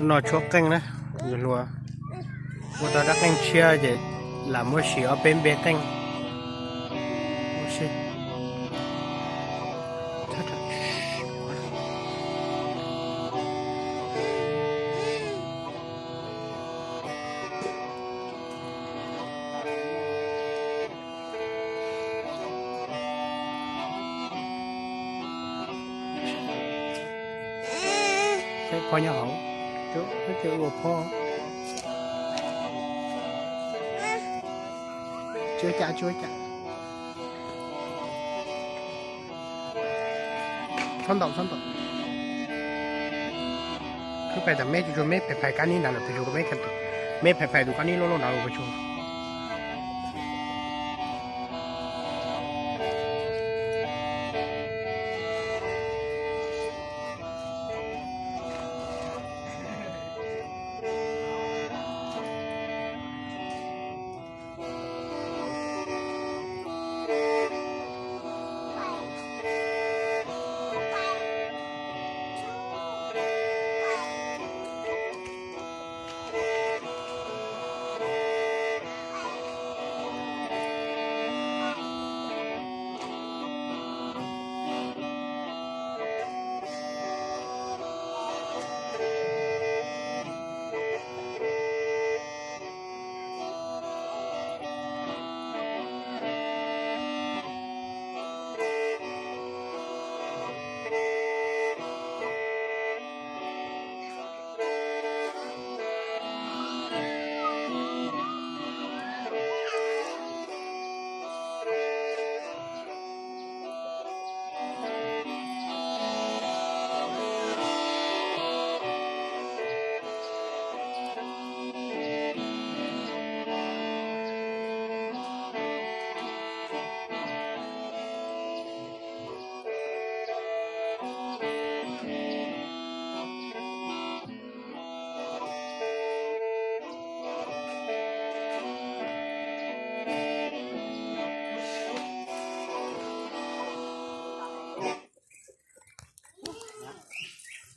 No tshuab qeej na, yus hluas ua tau rab qeej tshiab ces lam muab siv ob peb npe qeej. Saib phoj nyob hauv, ua phoj. Tsuab cas, tsuab cas. Txhob ntaus, txhob ntaus. Khwb pais tom meb, tsuas meb phais phais kab nib nrad lawm, pes tsum meb, meb phais phais tus kab nib loj loj nrad los pes tsum.